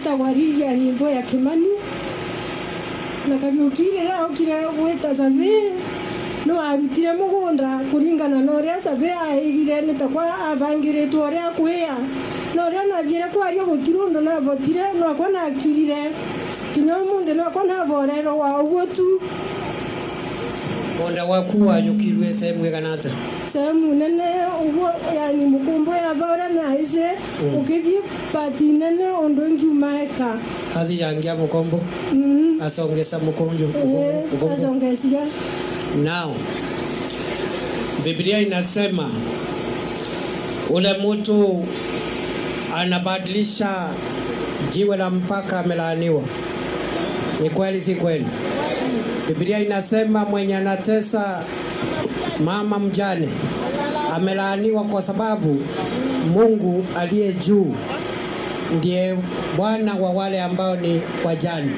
Nitagwa Lilian Mboya Kimani na Kariuki rĩrĩa okire gwĩta survey no arutire mũgũnda kũringana na ũrĩa survey aigire nĩ takwa abangĩrĩtwo ũrĩa kwĩa na ũrĩa nathiĩre kwaria gũtirĩ ũndũ nabotire nokwa nakirire kinya ũmũthĩ nokwa naborerwo wa ũguo tu. Munda waku wayukirwe sehemu igana atia? Sehemu nene uguo, yani mukumbo ya vaura na ice ukithie pati nene undu ngiuma eka hathi yangia mukombo asongesa mukonjo mukombo. Asongesia. Now Biblia inasema ule mtu anabadilisha jiwe la mpaka amelaaniwa. Ni kweli si kweli? Biblia inasema mwenye anatesa mama mjane amelaaniwa, kwa sababu Mungu aliye juu ndiye Bwana wa wale ambao ni wajane.